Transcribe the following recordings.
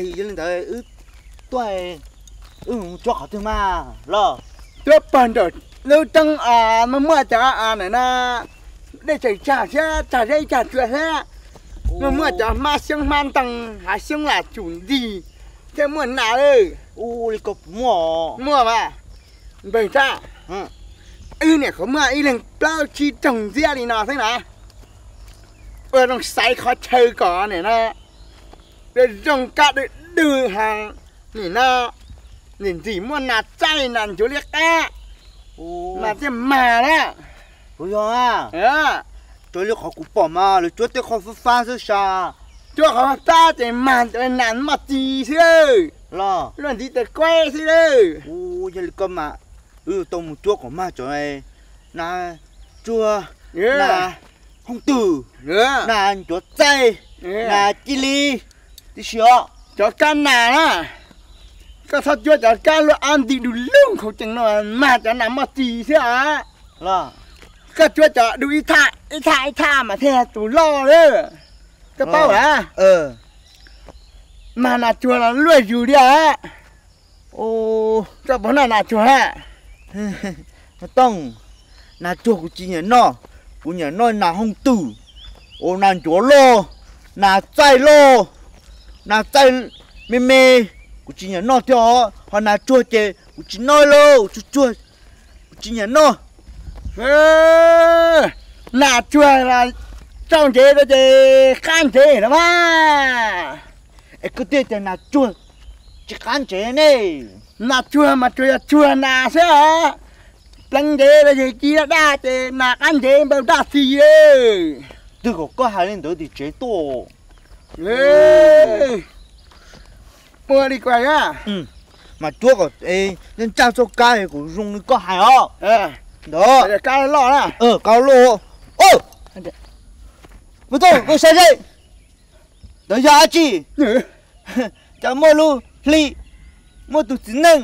Yog li ntawd wb tuaj, wb mus cuab qhov twg mas los? Cuab pog nram lub roob, muaj muaj cov nim no dej tsaws tsag thiab tsag zeb tsag tsua thiab, muaj muaj cov hmab xyoob hmab ntoo, hav xyoob lam tsum nti thiab muaj nas lawm. Ua li ko puas muaj? Muaj mas. Npawg Tsab, wb niam qhuav muaj ib leeg plaub tsib rooj ntxiab li no xwb na, ua zoo xaiv qhov chaw kom nim no zoo kab dwb dwg heev, nim no ntxim ntxim muaj nas txaij nas ncuav liab qab, nas thiaj mag na. Kuv yog a, raws li qhov kuv pom mas lawv cuab tej qhov fab fab xwb sas. Cuab qhov fab fab ces mag cov nas moj txi xwb, luaj ntxiv tes kuaib xwb. Yog li ko mas wb yuav tau mus cuab kom mag cov nas tsuag, nas hooj twm, nas ncuav txaij, nas ci li tib si os. Cov kab nas na, koj txhob cuab cov kab luaj ob nti du lug nkhaus cees no, mag cov nas moj txi xwb os. Koj cuab cov du ib thaj ib thaj ib thaj mas thiaj tus loj lawm. Koj paub a? Mag nas tsuag los luaj zus li os. Koj puas noj nas tsuag a? Tooj, nas tsuag kuv tsis nyiam noj, kuv nyiam noj nas hooj twm, uas nas ncuav loj, nas txaij loj, nas txaij me me, kuv tsis nyiam noj thiab os. Ho nas tsuag ces kuv tsis noj lauj, tsuag tsuag, kuv tsis nyiam noj. Nas tsuag los tsau ntsev rau ces qab ntsev no mas. Es koj thiaj tias nas tsuag tsis qab ntsev ne? Nas tsuag mas tsuas yog tsuag nas xwb os. Pleev ntsev rau ces ci daj daj ces nas qab ntsev npaum daj xis. Twb kom koj hais li ntawd tim tsev tuaj. Ua li ko a. Mas cuab kom ntsaj txoj kab kuv zoo li koj hais os. Ntawd kab loj na. Kab loj. Mus tuaj, koj saib seb ntawd yog dab tsi. Cas muaj lub hli, muaj tus txiv neej,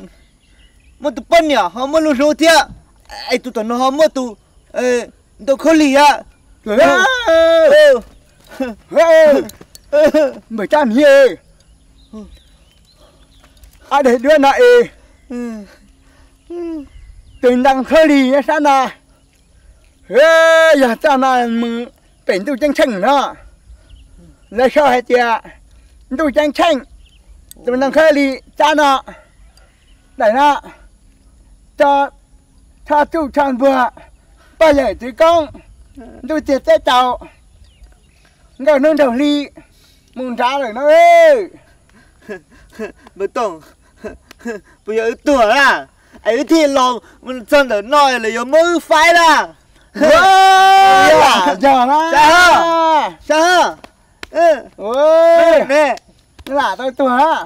muaj tus poj niam ho muaj lub hlub thiab. Es tus tom no ho muaj tus ntoo khaub lig a. Npawg Tsab Hmiv, ab deg duab no es tus ntoo khaub lig nyob sab no, yog txoj no mus pem ntuj ceeb tsheej no. Lawv sau hais tias ntuj ceeb tsheej, tus ntoo khaub lig tsab no, daim no, tso, tso tsuj tso npuag, pog yawm txiv koob, ntuj txiag teb tsaus, nkauj hnub nraug hli mus nrad lawm no. Npawg Tooj, puas yog wb tuag na? Es wb thiaj los txog ntawm no lawv yuav muab wb faib na. Yog na. Lam tau tuag.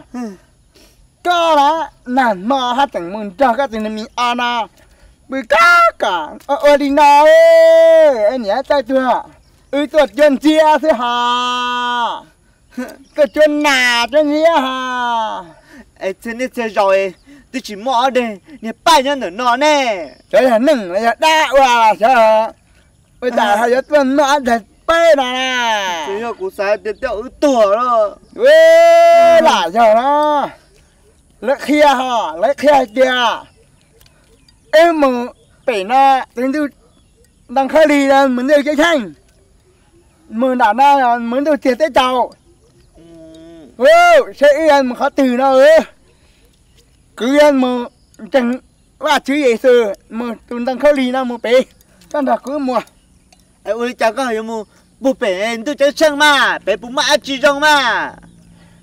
Koj na, nag hmo haj tseem mus nrog koj tus me o no pw kob kom ua li no, niam txawj tuag, wb tuaj cuab ntxiab xwb hos, tuaj cuab nas cuab ntxiab hos. Es txhia niaj txhia zaus twb tsis muaj ob daig niag paib nyob ntawm no ne. Xyov yog neeg los yog dab ua xyov, ua cas ho yuav tuaj muaj ob daig paib no na. Tsis yog kuv xav tias tej zaum wb tuag lawm. Lam yog na, lawv qhia hos, lawv qhia hais tias wb mus pem no, tus ntuj ntoo khaub lig no mus ntuj ceeb tsheej, mus nram no mus ntuj txiag teb tsaus. Seb wb yuav mus qhov twg no, kuv yuav mus ntseeg Vajtswv Yexus, mus tus ntoo khaub lig no mus pem, koj nrog kuv mus. Es ua li cas koj yuav mus puag pem ntuj ceeb tsheej mas, pem puas muaj dab tsi zoo mas?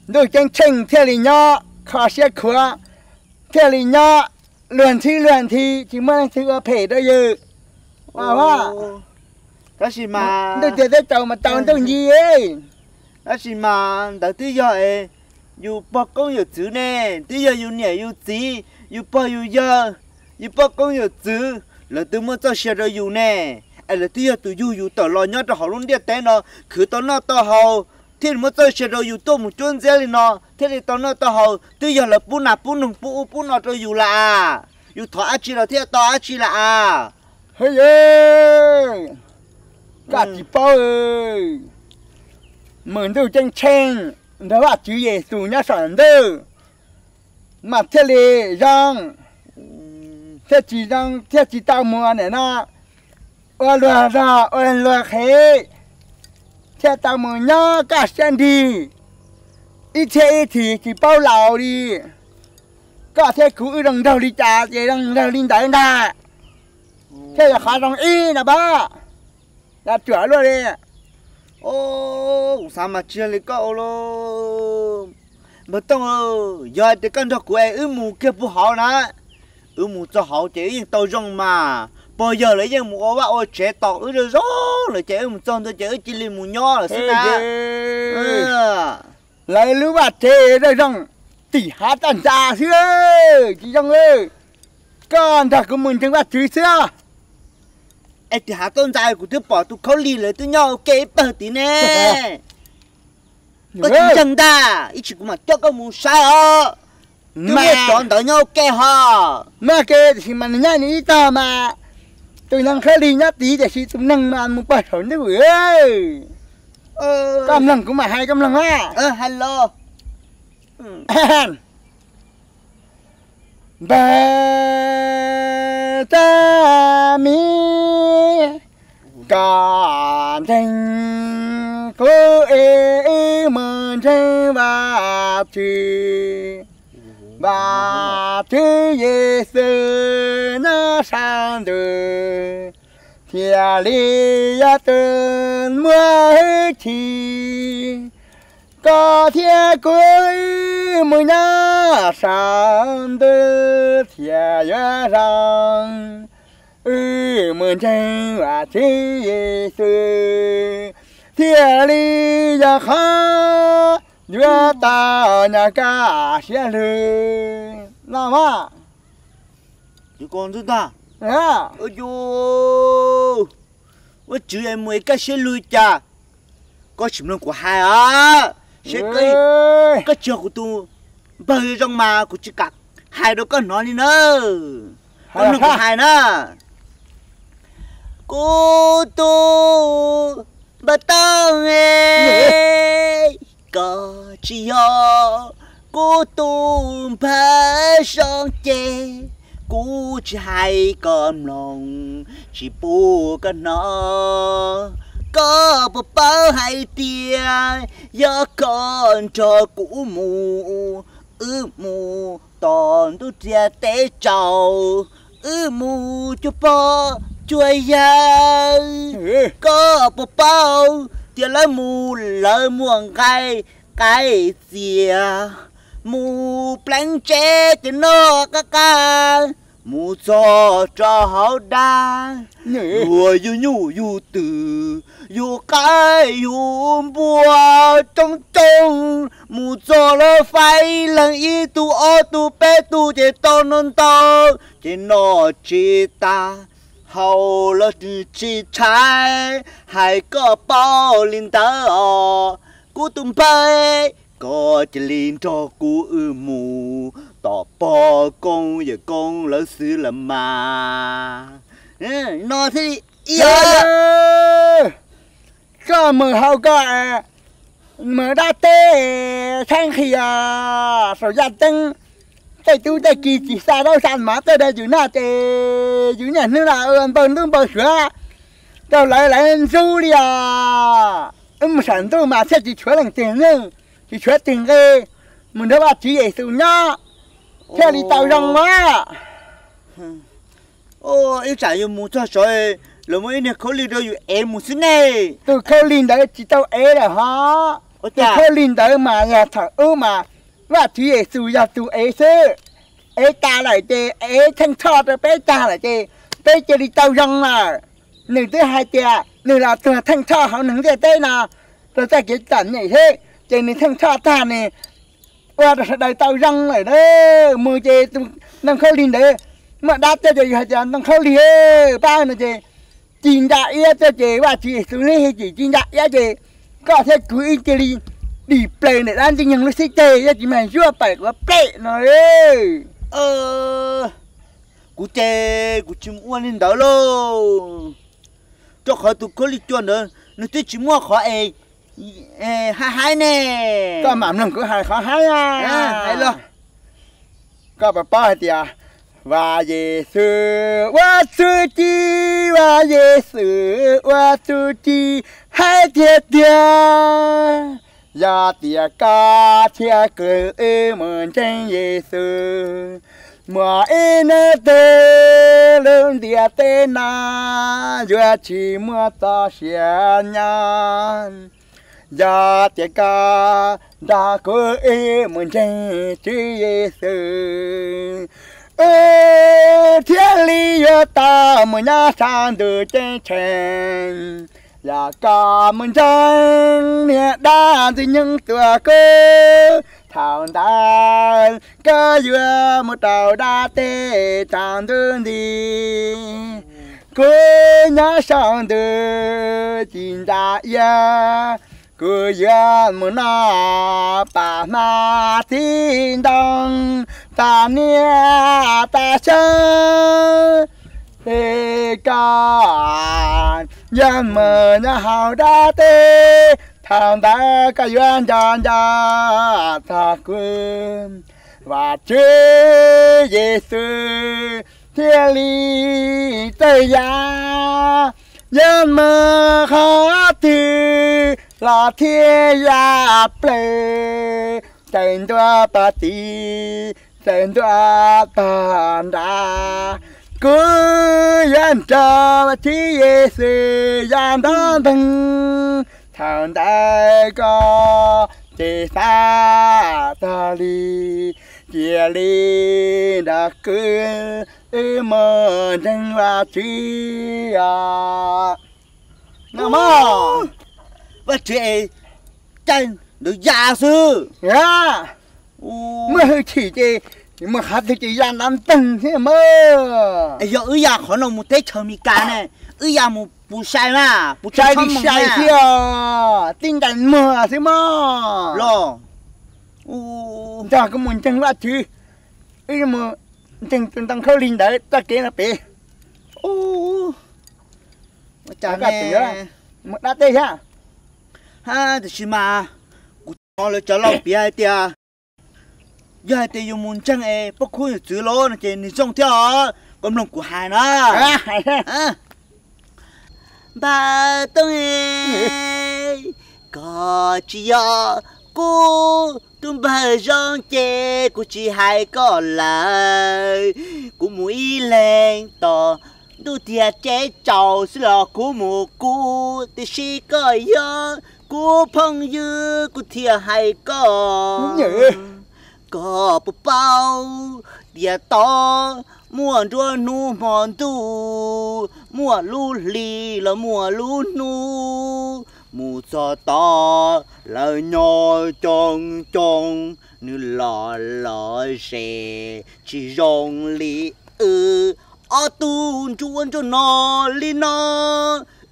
Ntuj ceeb tsheej thiaj li nyob kho siab khuav, thiaj li nyob luag ntxhib luag nthi, tsis muaj leej twg ua phem rau yus. Tab sis mas ntuj txiag teb tsaus mas tsaus ntuj nti. Tab sis mas ntawd twb yog yus pog koob yawm txwv ne, twb yog yus niam yus txiv, yus pog yus yawg, yus pog koob yawm txwv, lawv twb muaj txoj sia rau yus ne. Es lawv twb yog tus yug yus tawm los nyob rau hauv lub ntiaj teb no, khwv tau noj tau haus, thiaj li muaj txoj sia rau yus tuaj mus cuab ntxiab li no, thiaj li tau noj tau haus. Twb yog lawv pub nas pub noog pub ub pub no rau yus lawm as. Yus thov dab tsi los thiaj tau dab tsi lawm as. Koj tsis paub, mus ntuj ceeb tsheej, nrog Vajtswv Yexus nyob saum ntug mas thiaj li zoo, thiaj tsis zoo, thiaj tsis tau mus nim no ua luag zog ua luag qhev, thiaj tau mus nyob kaj siab nrig ib txhiab ib txhis tsis paub laus li. Koj thiab kuv wb zoo nraug li cas ces zoo nraug li ntawd ntag, thiaj yog qhov zoo ib no pab. Los ruam luaj li. Kuv xav mas tsis yog li koj ua lauj. Npawg Tooj, yog hais tias koj nrog kuv es wb mus kiag puag hauv na, wb mus txog hauv ces wb yeej tau zoo mas, pog yawg lawv yeej mus ua vaj ua tsev tos wb zoo zoo lawm ces wb mus txog ntua ces wb cia li mus nyob lawm xwb na. Lawv lub vaj tsev zoo zoo, tim hav toj ntxa xwb, tsis zoo. Koj nrog kuv mus ntseeg Vajtswv xwb. Es tim hav toj ntxa kuv twb pom tus khaub lig lawv twb nyob ua ke ib pawg tid ne. Koj tsis ntseeg ntag, ib tsam kuv mam coj koj mus saib os. Twb muaj cov ntawd nyob ua ke ho. Muaj ke tiam sis mas nws nyob nws ib tog mas, tus ntoo khaub lig nyob tid tiam sis tus neeg mas mus pog saum ntuj. Koj mloog kuv mam hais koj mloog na. Hais los. Npawg Tsab Mim, koj ntseeg kuv es wb mus ntseeg Vajtswv, Vajtswv Yexus nyob saum ntuj thiaj li yog tus muaj hwj chim. Koj thiab kuv wb mus nyob saum ntuj thiaj yuav zoo. Wb mus ntseeg Vajtswv Yexus thiaj li yog qhov yuav tau nyob kaj siab lug no mas. Ua, ua tswv mus kaj siab lug cas? Koj tsis mloog kuv hais os. Seb, koj tsis yog kuv tus npawg zoo mas kuv tsis kam hais rau koj hnov li na. Koj mloog kuv hais na. Kuv tus npawg Tooj, koj tsis yog kuv tus npawg zoo ces kuv tsis hais koj mloog, tsis pub koj hnov. Koj puas paub hais tias yog koj nrog kuv mus, wb mus tom ntuj riam teb tsaus, wb mus cuag pog cuag yawg. Koj puas paub tias lawv mus lawv muaj nqaij qaib txias, mus pleev tsev ces noj qab qab, mus txog rau hauv dab, luag yug nyuj yug twm, yug qaib yug npua coob coob, mus txog lawv faib leeg ib tug ob tug peb tug ces tau no ntau, ces noj tsis tas, haus los tsis tshaib, hais koj paub li ntawd os. Kuv tus npawg, koj cia li nrog kuv wb mus tom pog koob yawm koob lawv xwb los mas. No thiaj li ib yam. Koj mus hauv koj, mus dab teb, thaib nqhis saum yaj ceeb, tej tub tej ki tsis xa zaub xa mov tuaj rau yus noj ces yus niaj hnub los ua npau ntub npau suav rau lawv, lawv ntxub li os. Wb mus saum ntuj mas thiaj tsis tshuav leej twg nyob, tsis tshuav twg nqe, mus nrog Vajtswv Yexus nyob thiaj li tau zoo as. Ib tsam yus mus txog saud, lawv muaj ib niag khaub lig rau yus ev mus xwb ne. Tus khaub lig ntawd tsis tau ev lawm hos. Tus khaub lig ntawd mas yog thaum ub mas Vajtswv Yexus yog tus ev xwb. Ev tas lawm ces ev theej txhoj rau peb tag lawm ces peb cia li tau zoo lawm. Nws twb hais tias nws los tuag theej txhoj hauv neeg ntiaj teb no rau txoj kev txom nyem thiab, ces nws theej txhoj tag nws ua rau sawv daws tau zoo lawm na. Mus ces tus ntoo khaub lig ntawd muaj dab tuaj ces yus hais tias ntoo khaub lig pab no ces ci ntsa iab tuaj ces Vajtswv Yexus neb hais tias ci ntsa iab ces koj thiab kuv wb cia li dim plaws ntawm dab Ntxwg Nyoog lub xib teg, yog tsis mas zuaj pawm quav plem no. Kuv ces kuv tsis mus ua li ntawd lauj, rau qhov tus khaub lig cua ntawd nws twb tsis muaj qhov es Hais hais ne. Koj mam mloog kuv hais qhov haib. Hais los. Koj puas paub hais tias Vaj Yexus ua txuj ci, Vaj Yexus ua txuj ci haib tiag tiag. Yog tias koj thiab kuv wb mus ntseeg Yexus, muaj ib hnub twg lub ntiaj teb no yuav tsis muaj txoj sia nyob. Yog tias koj nrog kuv wb mus ntseeg Tswv Yexus, wb thiaj li yuav tau mus nyob saum ntuj ceeb tsheej. Yog koj mus ntseeg niag dab ntxwg nyoog tua kuv, thaum ntawd koj yuav mus rau dab teb tsaus ntuj nti. Kuv nyob saum ntuj ci ntsa iab, kuv yuav mus noj pam hmab txiv ntoo, tas niaj tas xyoo. Es koj yuav mus nyob hauv dab teb, thaum ntawd koj yuav nco nco txog kuv. Vaj Tswv Yexus thiaj li txawj ya, yuav mus qhov twg los thiaj ya plaws, txawm ntuj pog tid, txawm ntuj pog nrad, kuv yuav nrog Vaj Tswv Yexus ya nrov nteeg. Thaum ntawd koj ces xav tag li, cia li nrog kuv wb mus ntseeg Vaj Tswv os. No mas, Vaj Tswv es caij ntawd ya xwb. Muaj hwj chim ces mus qhov twg ces ya nrov nteeg thiab mas. Yog wb ya qhov no mus teb chaws Amelikas ne, wb ya mus puas sai mas, puas sai li sai xwb os, tib ntais muag xwb mas. Los nrog kuv mus ntseeg Vaj Tswv, wb mus ntseeg tus ntoo khaub lig ntawd txoj kev no pem. Mus dab teb thiab. Hab, tiam sis mas kuv hnov lawv cov laus piav hais tias, yog hais tias yus mus ntseeg es poj khub yawm txwv los no ces nws zoo thiab os, koj mloog kuv hais na. Npawg Tooj, koj tsis yog kuv tus npawg zoo ces kuv tsis hais koj lawm. Kuv mus ib leeg tos ntuj tiag teb tsaus xwb los kuv mus kuv, tiam sis koj yog kuv phooj ywg kuv thiaj hais koj. Koj puas paub tias tod muaj nruab hnub hmo ntuj, muaj lub hli los muaj lub hnub, mus txog tod lawv nyob coob coob, nws los los ze tsis zoo li wb ob tug nruab nruab no li no.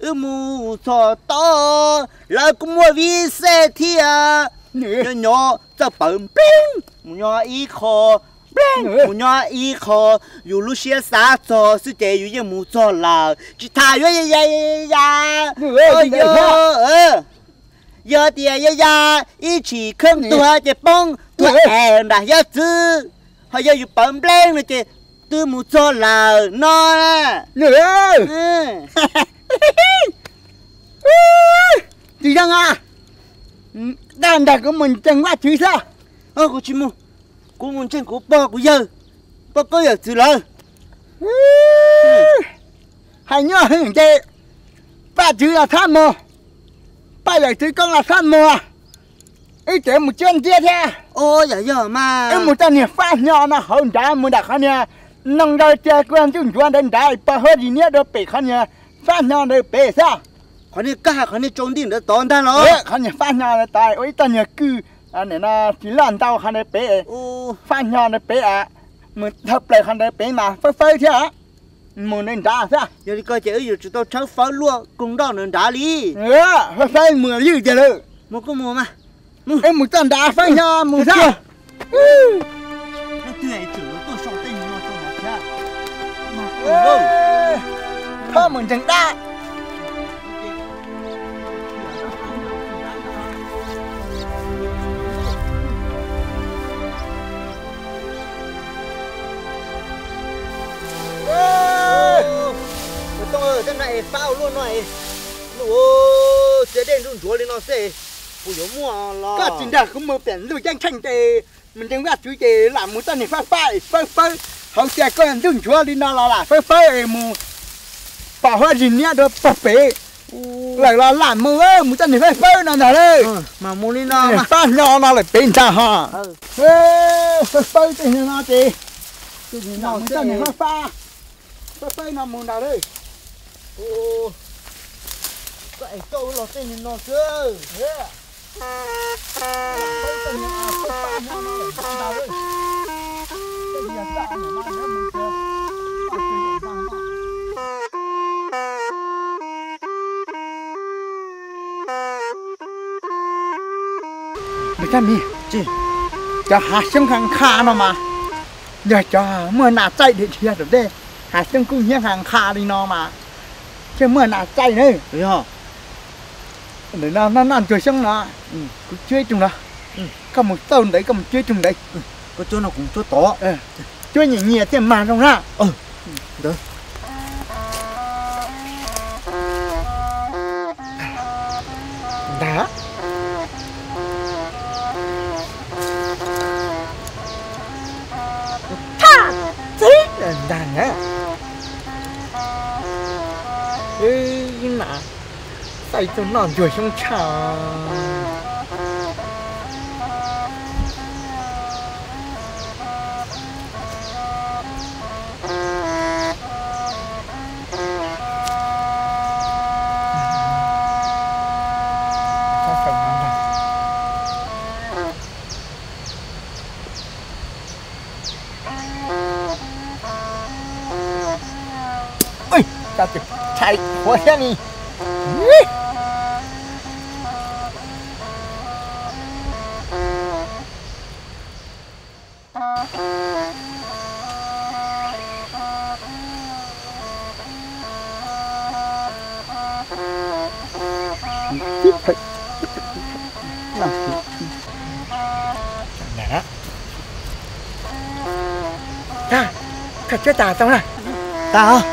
Wb mus txog tod lawv kuj muaj viv xej thiab, nyob nyob txawj pawv npleeb mus nyob ib qho, npleeb mus nyob ib qho. Yus lub siab xav txog xwb ces yus yeej mus txog lawm, tsis tham yuav ya ya ya ya. Yog tias ya ya ib tshim khwb tuag ces poob tuag es nram hiab txwv, ho yog yus pawv npleeb no ces twb mus txog lawm no. Tsis zoo a, dab nrog kuv mus ntseeg Vajtswv xwb. Kuv tsis mus, kuv mus ntseeg kuv pog kuv yawg, pog koob yawm txwv lawm. Hais nyuaj hwv ces Vajtswv los txhob mus, poj yawm txwv koob los txhob mus, wb tseem mus cuab ntxiab thiab. Wb mus txog niag fab hnyo no hauv nrad, mus nram qhov niag noo nkaus tiag kuj ntsuj ncuav ntawd nrad, pos huab zis niab dua pem qhov niag fab hnyo ntawd pem xwb. Qhov niag kab hais qhov niag tsaus nti ntawd tod ntag los? Qhov niag fab hnyo ntawd tod ua ib txoj niag kwj, tsis loj ntau qhov ntawd pem, fab hnyo ntawd pem, mus dhau plaws qhov ntawd pem mas fawb fawb thiab, mus ntawd nrad xwb. Yog li ko ces wb yuav tsum tau tshawb fawb luaj koog nroj ntawd nrad li. Fawb fawb mus ywj tiag lawm. Mus kuj mus mas. Wb mus txoj nrad fawb hnyo mus xwb. Txhob mus ntseeg dab. Tej no es pab ua luaj no es, ntuj, txias dej nruj ntsuav li no xwb, puas yuav muaj los? Koj tsis nrog kuv mus pem ntuj ceeb tsheej ces mus ntseeg Vajtswv ces lam mus txoj niag fab fab fawb fawb, hauv txias koj ntuj ntsuav li no los lam fawb fawb mus pom huab zig niab dua pog pem lawm los lam mus, mus txoj niag fawb fawb no ntag lauj. Mas mus li no, fab nyo no lawm pem ntag ho. Fawb fawb tej no ces mus txoj niag fab fab, fawb fawb no mus ntag lauj. Koj es koj ua los tej no xwb. Cov hav xyoob nqha nqha no mas yog cov muaj nas txaij dhia dhia rau tej. Hav xyoob kub hnyiab nqha nqha li no mas thiaj muaj nas txaij na. Ntawm no noj noj ntsuag xyoob no, kuv cuab ib rooj no. Koj mus txauj ntawd, koj mus cuab ib rooj ntawd. Koj cuab no kuv cuab tod. Cuab nyias nyias thiaj mag zoo na. Ntag. Thaj txib ntag na. Ib na, txaij tuaj noj ntsuag xyoob tshaj. Ua cas tseem tshais qhuav thiab ne. Koj cuab tas tau na. Tas.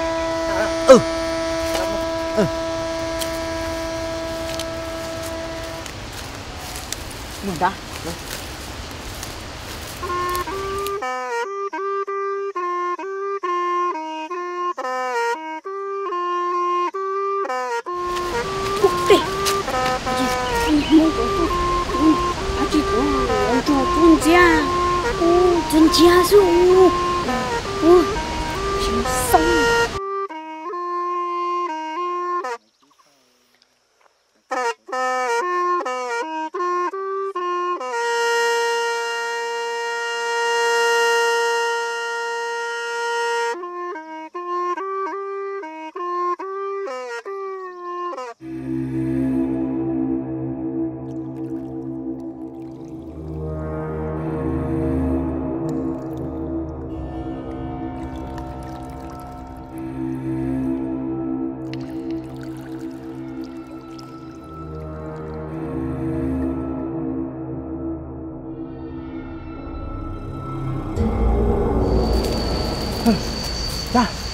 Ntxiab xwb. Xyoo xoob.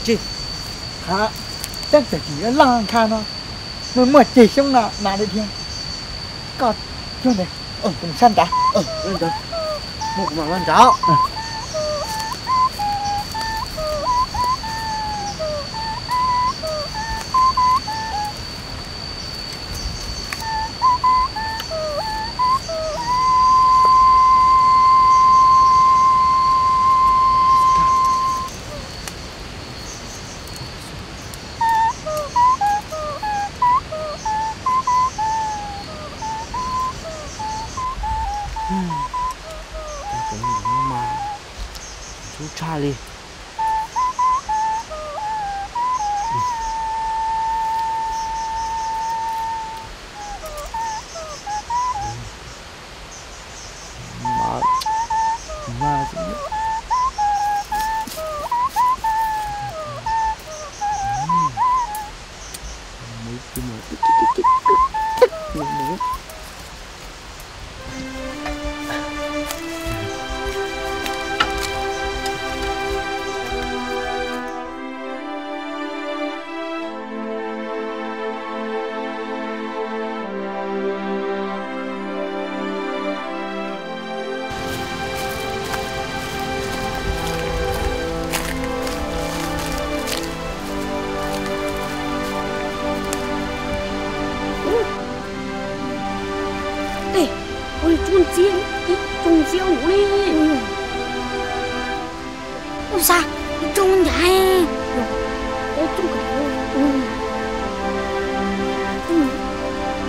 Tsis, qhov teeb tawm tsis yuav loj ntsha no, muaj muaj ceg xyoob no na li thiab. Koj cuag ntawd, kuv sab nrad. Muaj kuv mam los nrad. Cov ntawm no mas ntxub tshaj li. Ua li. Ua sa, ib tsoom ncav, ib tsoom kav,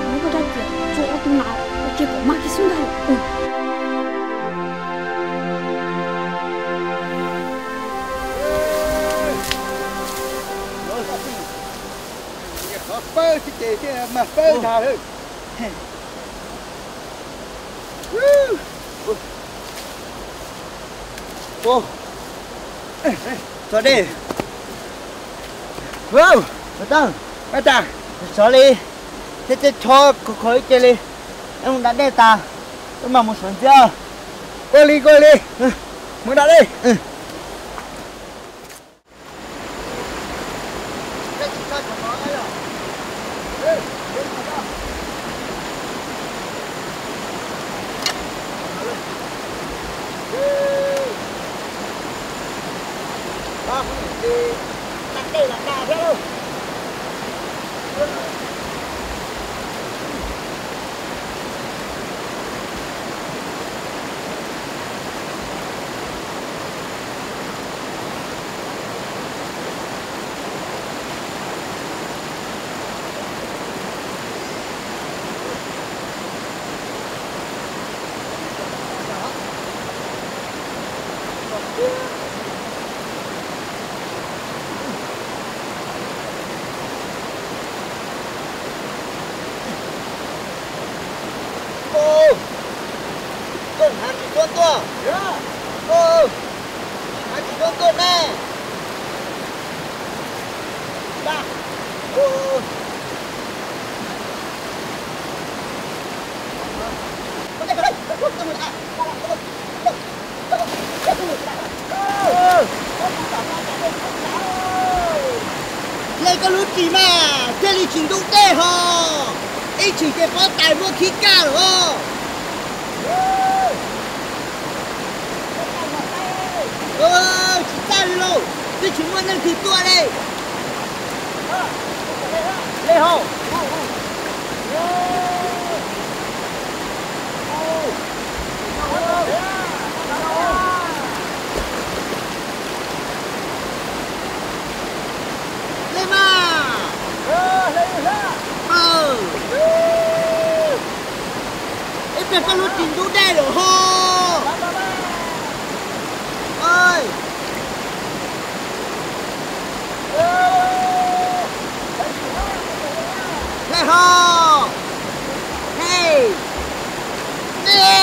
muab koj rab riam txua ob tug na, ua ke pom mag kiag xwb ntag. Qhov pawg tsis ces mag pawg ntag lawm. Tso dej. Ua, tau, tau, sov li, thiab tej tsho khov kho ib ce li, wb mus da dej tas, wb mam mus suav ntxiab. Ua li, ua li, mus da dej. Koj hnav tsis txhob tuaj. Koj hnav tsis txhob tuaj ne. Hle koj lub ris mas thiaj li tsis ntub dej ho. Ib tshwm ces pob tais muab khib kaj lawm os. Tsis txaj li lauj, twb tsis muaj neeg twg tuaj li. Hle ho. Hle mas. Ib pliag koj lub ris ntub dej lawm ho. Hle ho. Hle. Hle.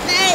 Hle.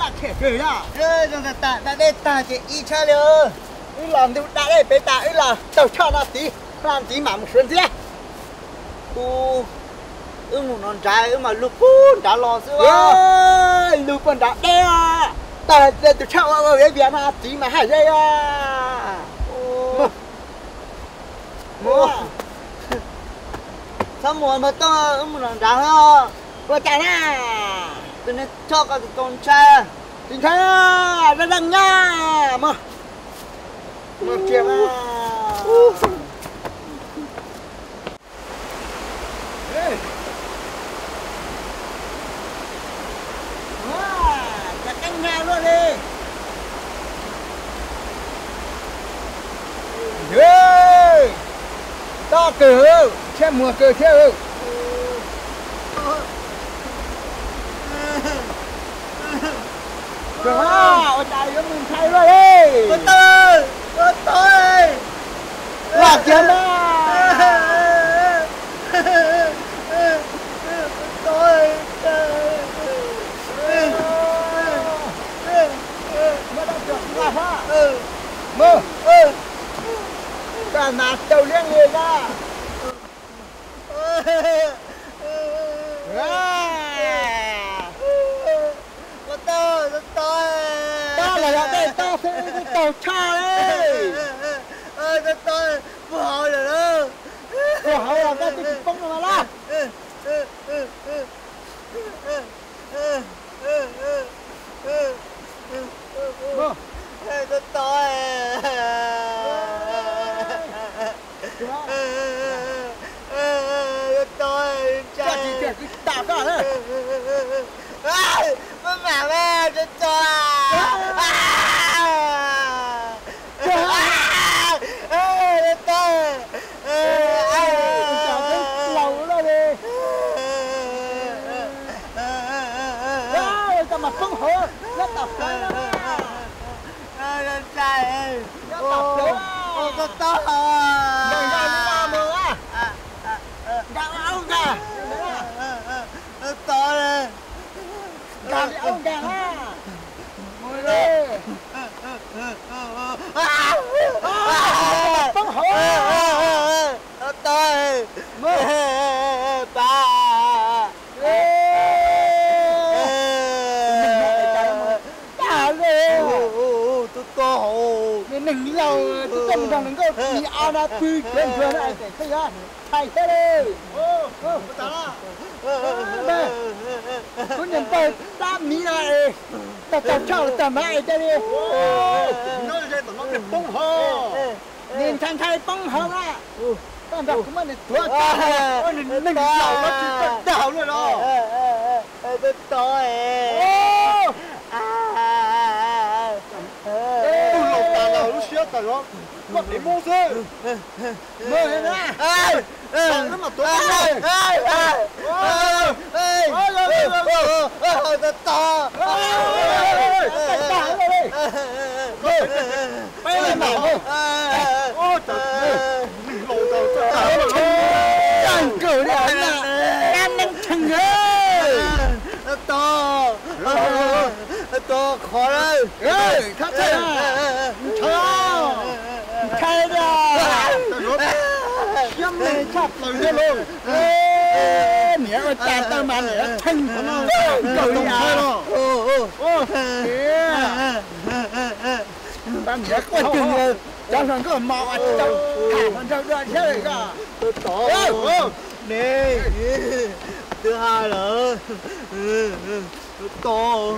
Lam them kawg yog. Zoo tas tas da dej tag ces ib tshab li. Wb los ntu da dej pem tas wb los taug choj no tid, hla ntxiv mam mus suav ntxiab. Ub, wb mus no nrad wb mas lug puag nrad los xwb. Lug puag nrad deb, tag tus tshaj ua ua viav vias no tid mas haj yog. Txhob mus npawg Tooj, wb mus no nrad os. Ua cas na? Tus niag tshoj ko tus tau ntshai. Tsis ntshai, dab dab nyab mas. Mus tsia mas. Cov qeej nyab luaj li. Kawg, thiab muag kawg thiab. Kawg, ua cas yuav mus ntshai luaj li. Los kiag na. Mus, kaj mas tau liab li na. Tab los yog tej tab xwb twb taug tshaj li. Puag hauv los koj twb tsis poob no mas laj. Maj mam, tso tso. Laus loj li. Koj mas poob hauv, nyob tom plawv na. Nyob tom plawv. Nyob li no mus. Nkag aub nkag. Nkag li aub nkag na. Mus li. Poob hauv. Mus. Tag li. Neeg laus twb tuaj mus nrog hluas nkauj ib ob na pw cuag ntsuag na es tseem pheej ntshai thiab li. Kuv niam npawg tab miv no es tag tag tshaj los tag mas es cia li poob hauv. Nws ntshai ntshai poob hauv na. Koj nrog kuv muab nws tuav tag, neeg laus no tsis tau dag hauv luaj los. Tus laus tas los lub siab tas zov koj dev mub xwb. Neeg laus tas tag. Tag kawg li, neeg tshee. Tos, tos qhov lawm. Ntshai, ntshai, ntshai tiag. Siab me tshaj plaws thiab lauj. Niam ua cas tau mas niam tshee kawg li. Tau niam quaj cwg, cov hluas nkauj mos ua tsis tau tham hluas nraug dua thiab li koj. Ne, twb hais lawm, tos,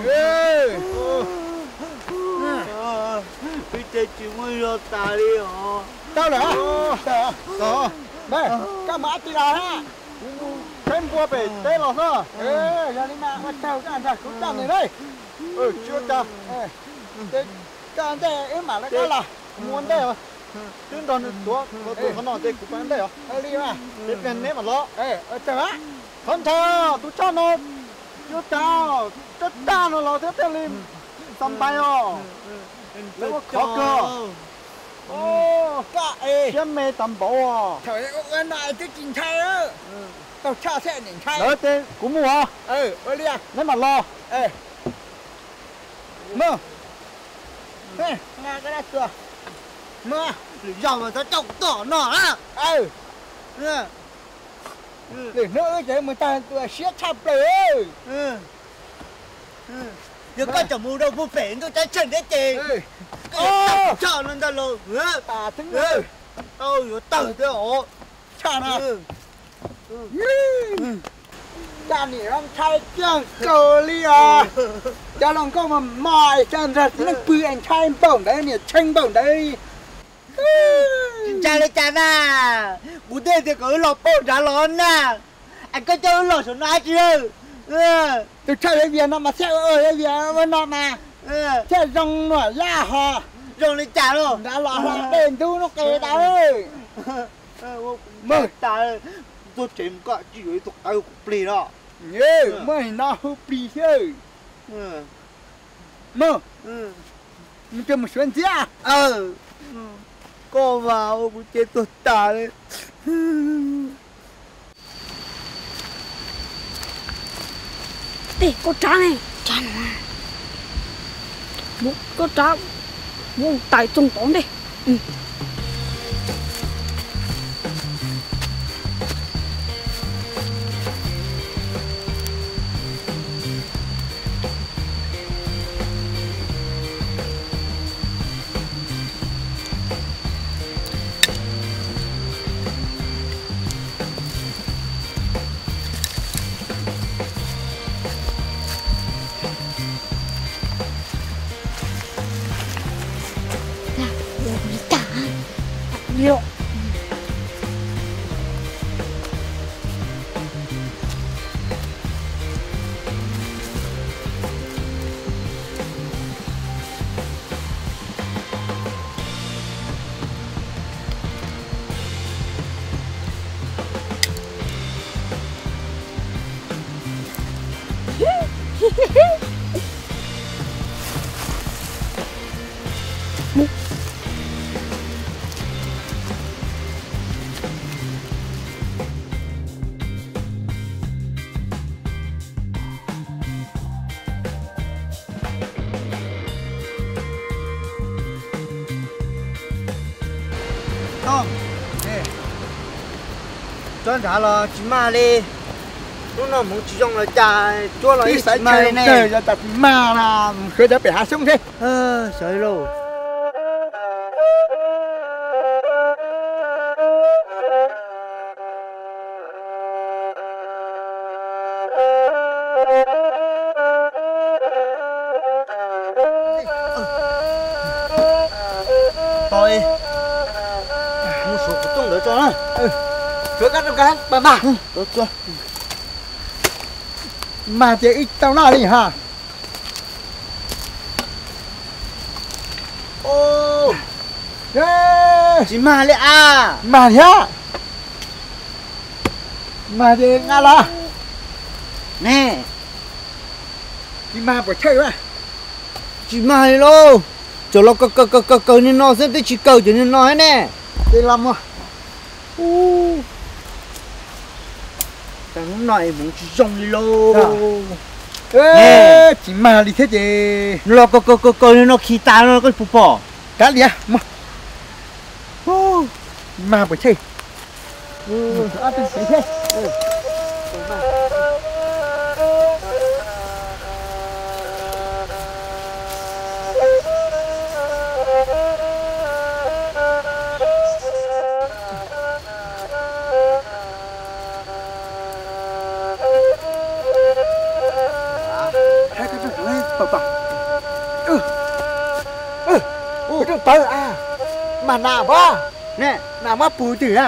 twb tsis muaj zog tas li os. Tau lawm, koj mus dab tsi los hab? Kuv mus saib npua pem teb los xwb. Yog li mas ua tsaug koj nrog kuv coj nws lauj. Tsis ua cas. Koj ntej wb mam li qab los. Mus ua ntej os. Twb nrog nws tuav los tus qhov no ces kuv pab ntej os. Li mas. Ces pliag neb mam los. Ua tsaug. Qhov ntshai tus tshaj no, tsis ua cas, tsob tag no los thiab thiaj li xa npais os. Lawv ua khov kawg. Koj es siab me tas npaum os. Thaum ua no twb tsis ntshai. Tau tshaj thiab nim ntshai. Lawv ces kuv mus os. Ua li neb mam los. Lwm zaug mas txhob coj kuv tuaj no na. Lwm hnub wb ces mus tag tus siab tshaj plaws. Yog koj tseem mus rau puag pem ntuj ceeb tsheej thiab ces koj yuav tawg tshaj no ntag lauj. Tau yuav tawg thiab os. Tshaj no. Cas nim no ntshai kawg nkaus li os. Cov hluas nkauj mas mos es cov nrog txiv neej pw es ntshai npaum ntawd, niam tshee npaum ntawd li. Tsis ntshai li cas na, kuv twb tias kom wb los pauj nrad los na, es koj coj wb los saum no dab tsi? Tus tshaj yuav vias no mas thiaj ua, yuav vias ua no mas thiaj zoo nuam yaj hos. Zoo li cas los nrad los hla dej ntub hnub qes tas. Mog, tas, tuaj tsev mus koj tsis yuav ib tug qawv kuv plig no. Muaj no hu plig thiab. Mog, mus kiag mus suav ntxiab. Koj mas ua kuv cev tuag tas li. Tej koj rab ne, rab no, koj rab, muab tais txoog tod ntej. Tsob nrad los tsis mag li. Hnub no hmoov tsis zoo los cas, tsuab los ib xaiv tsis mag li ne. Yog tas tsis mag na, mus sawv daws pem hav xyoob thiab. Sawv lauj. Tau, mus suav kuv tooj ntawd tso na. Suav koj tooj koj pab mag. Mag tias ib tau noj li ha. Tsis mag li as. Mag thiab. Mag ces nqa los. Ne, tsis mag puas tshaij a? Tsis mag li lauj. Cov los kaw kaw kaw kaw niag no xwb, twb tsis kaw cov niag no ne. Ces los mus. Hnub no es hmoov tsis zoo li lauj. Tsis mag li thiab ces los kaw kaw kaw kaw niag no khi tas no koj puas pom? Kav liam, mag puas tshaij. Pab, mag nas pab, nas muab pug twg na.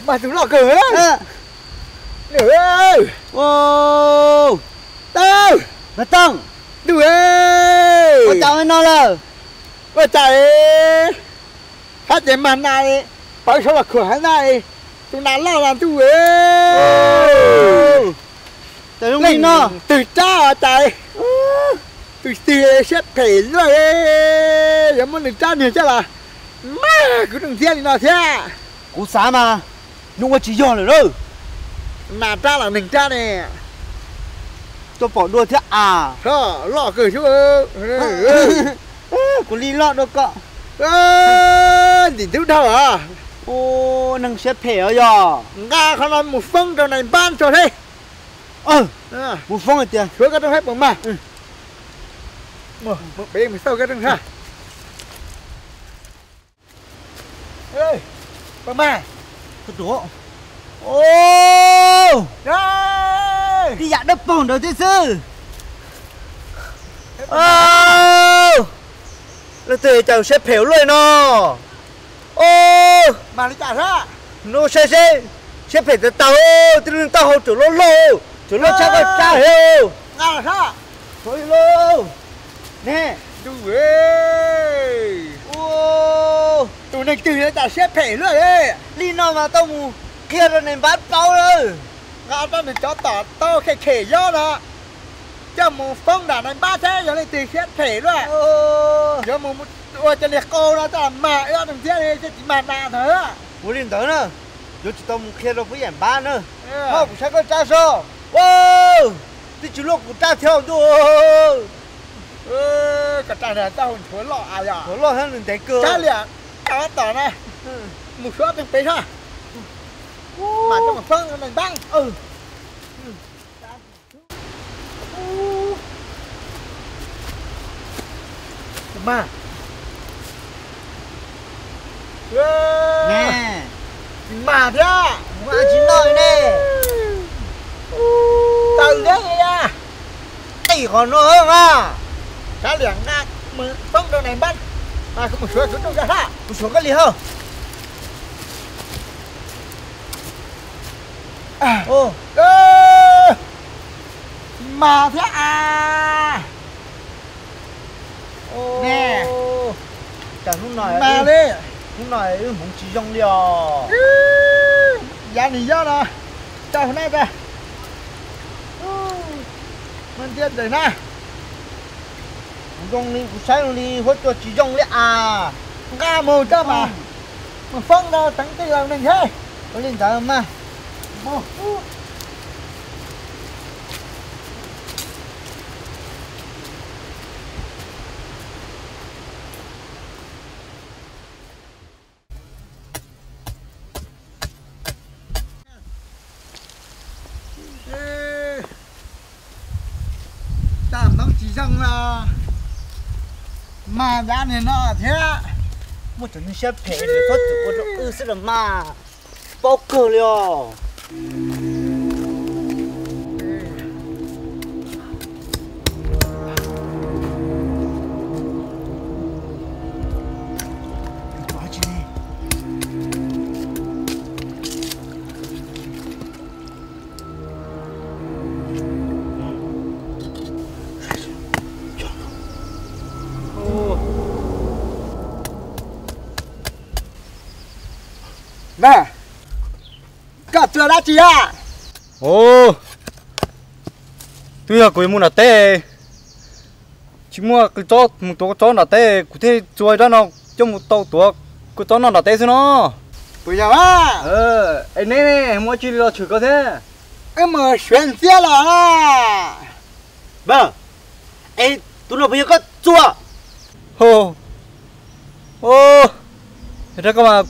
Mag tus loj kawg. Mas Tooj, ntuj, ua cas ua no lawm? Ua cas hab ces mag nas pawv saud los khuam hab na, tus nas loj los ntuj. Leej twg rab cas, tus twg siab phem luaj, yuav muab nws rab niag coj los mag kuv rooj ntxiab li no thiab. Kuv xav mas nws ua tsis yog lawm lauj. Nas rab los neeg rab ne. Tuaj pom dua thiab as. Loj kawg xwb. Kuv li loj dua koj. Ntim ntub dhau. Ua neeg siab phem os yog. Nqa qhov no mus foob rau nais npab tso thiab. Mus foob hais tias, xyuav koj rooj thiab puas mag. Peb mus xauj koj rooj thiab. Puas mag? Tib yam dawb paug ntawd tib xwb. Leej twg cas siab phem luaj no. Hnub saib seb, siab phem tas tag, tib lub taub hau tseem loj loj, tseem loj tshaj koj rab heev. Ntuj, Tus neeg twg cas siab phem luaj li. Li no mas tau mus qhia rau nais npab paub lawm. Nqa rau nws cov tom tau khem khem yob no coj mus foob nram nais npab thiab, yog leej twg siab phem luaj. Yuav mus ua cov niag qau no coj los mag ib ob tug ntxiab li thiaj tsis mag nas ntag. Ua li ntawd na, yuav tsum tau mus qhia rau peb yam npab na. Hos kuv saib koj rab soj, twb tsis luaj kuv rab thiab ntuj. Koj rab ntshuav loj a yog. Nthuav loj thiab nws ntev kawg. Rab liam tom na, mus suav teej pem soj, mas coj mus foob nais npab. Mas, mas thiab, tsis noj ne. Taw deb li a. Qij qhov no mas, rab liam nqa mus foob rau nais npab, mas kuv mus suav kuv rooj caj hab, kuv suav koj li hos. Mas thiab a. Ne, cas hnub no, hnub no wb hmoov tsis zoo li os. Yav nws yob no, coj hauv na, muab ntiab ntawm na. Kuv zoo li kuv saib zoo li huab cua tsis zoo li as. Nqa mus coj mas, mus foob rau teev tij laug neeg thiab. Ua li ntawd mas. Tag hmoov tsis zoo los mas nrad niag no thiab. Muaj cov neeg siab phem nws txhob txwm ua rau wb xwb los mas, paub kawg li os. Na, koj txua dab tsi a? Twb yog kuv yuav mus nram teb, tsis muaj qws tsob mus tuav kua txob nram teb, kuv thiaj txua rab no coj mus tau tuav kua txob noj nram teb xwb no. Puas yog a? Es neb ne, muaj dab tsi li los tshwm koj thiab? Wb mus suav ntxiab los na. Es tus no puas yog koj txua? Rab ko mas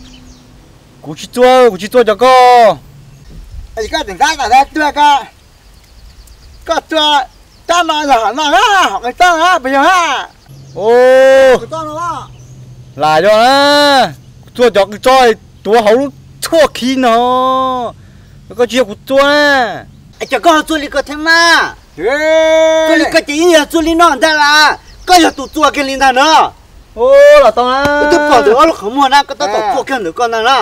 kuv tsis txua, kuv tsis txua cov ko. Koj tseem tab tom tuag ko, koj txua rab no yog hom no, hom qws txob na puas yog a? Lam yog na, kuv txua cov qws txob tuav hauv lub tshuaj khi no, koj tsis yog kuv txua na. Cas koj ho txua li ko thiab mas? Txua li ko ces yeej yog txua li no ntag las, koj yog tus txua kiag li ntag no. Los tau na. Wb twb pom ntawm ob lub qhov muag na, koj tab tom txua kiag ntawm koj ntag na.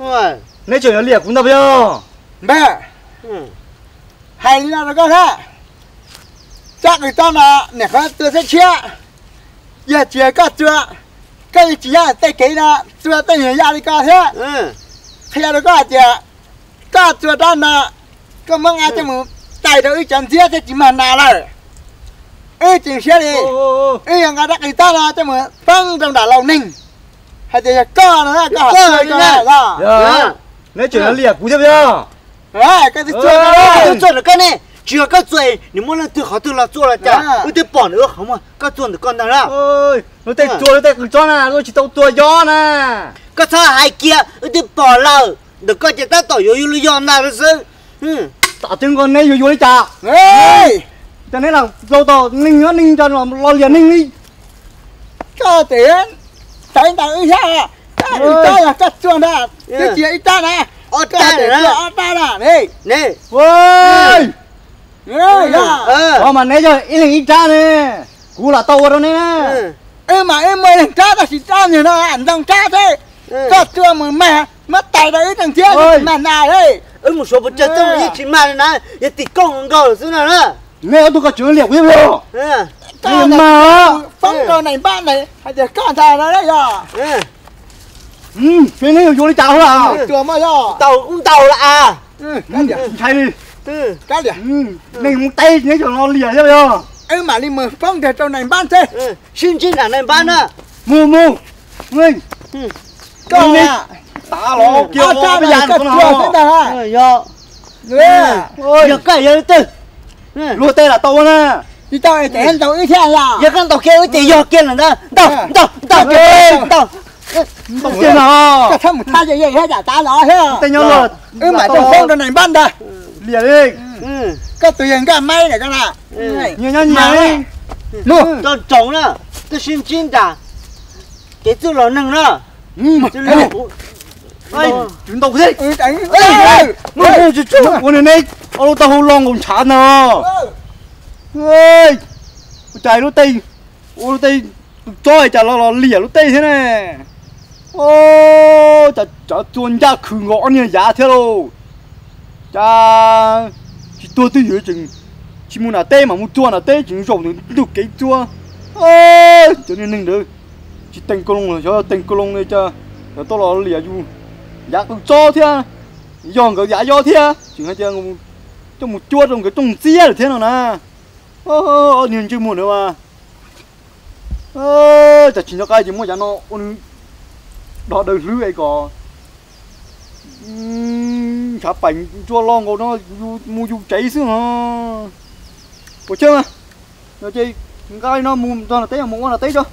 Neb tseem yuav liam kuv ntag puas yog? Npawg, hais li no rau koj thiab, rab qws txob no niam qhuav txua tshiab tshiab, yog tsis yog koj txua, koj yeej tsis nyob tej kev no, txua tej niag yaj li ko thiab. Qhia rau koj hais tias koj txua rab no, koj muab nqa coj mus tais rau wb cov ntxiab thiaj tsis mag nas lawm. Wb tseem siab li, wb yuav nqa rab qws txob no coj mus foob rau nram laus neeg hais tias yog koj no, koj ho txua li ko. Neb tseem yuav liam kuv thiab puas yog? Koj twb txua, koj twb txua ntawm koj ne, tsis yog koj txua, nws muaj leej twg qhov twg los txua los cas, wb twb pom ntawm wb qhov muag koj txua ntawm koj ntag na. Lub tej txua lub tej qws tsob na, lub tsis tau txua yob na. Koj txhob hais kiag, wb twb pom lawm, ntawm koj ces tab tom yuav yog lub yob ntag xwb. Tam twg nkaus neb yuav yuav li cas? Cas neb lam laus tom neeg nyob neeg nco los liam neeg li. Koj tseem tawv ntawm wb thiab, rab qws tsob yog koj txua ntag, twb tsis yog ib rab na, koj tseem txua ob rab na. Ov, mas neb yog ib leeg ib rab ne, kuv lam tau ua rau neb na. Wb mas wb muaj ib leeg rab tab sis rab niag no ntoo rab xwb, koj txua mus mag muab tais rau wb tseem thiab mag nas li. Wb mus suav pes tsawg txoj mas yeej tsis mag li na, yog tim koj nkaus xwb no na. Neb ob tug koj tseem liam kuv thiab puas yog? Koj mag foob rau nais npab hais tias koj ntag no yog. Peb neb yuav yuav li cas a? Tau ntau lawm as. Ntshai li. Neeg mus teb neb cov no liam thiab yog? Wb mam li mus foob ntag rau nais npab thiab. Sib ntsib nram nais npab na. Mus mus. Koj tav los kiag peb yam no. Yog koj yog leej twg? Luag tej lam tau na. Tsis tau es ces ntaus wb thiab yog? Yog koj ntaus kiag wb ces yog kiag lawm ntag. Ntaus, ntaus, ntaus, ntaus. Ntaus kiag no. Koj txhob mus thab ze ze thiab, tsam tav los thiab. Tej nyob luag wb mam coj foob rau nais npab ntag. Liam li. Koj tus yawg Nkaj Maib na koj na. Nyias nyob nyias li. Tso tsoom na, twb sib ntsib nram kev txwj los neeg na. Tswv ntaus thiab. Ua neb ua lub taub hau lo nkaus ntshav ntag. Ua cas lub tej, ua lub tej, tus tsob cas los los liam lub tej thiab ne. Cas cov txua ncaj khwv nkaus ob niag yav thiab lauj. Cas tsis tuag twj ywm tseem tsis mus nram teb, mas mus txua nram teb tseem zaum ntawm ntug kev txua. Cov niag neeg ntawd tsis teem kaus loos los xyov teem kaus loos li cas, lawv tau los liam yus yav qws tsob thiab, yog nkawd yav yob thiab tseem hais tias coj mus cuab rau nkawd rooj ntxiab lawm thiab no na. Ob niag ntsej muag ntawd mas, cas tsis nco qab ces muab yav no ua nws dog daws hlwb es kom ntshav paim ntsuab loj nkaus no mus yus tsev xwb os. Ua tsaug, no ces nqa li no mus txog nram teb, mus ua nram teb tso.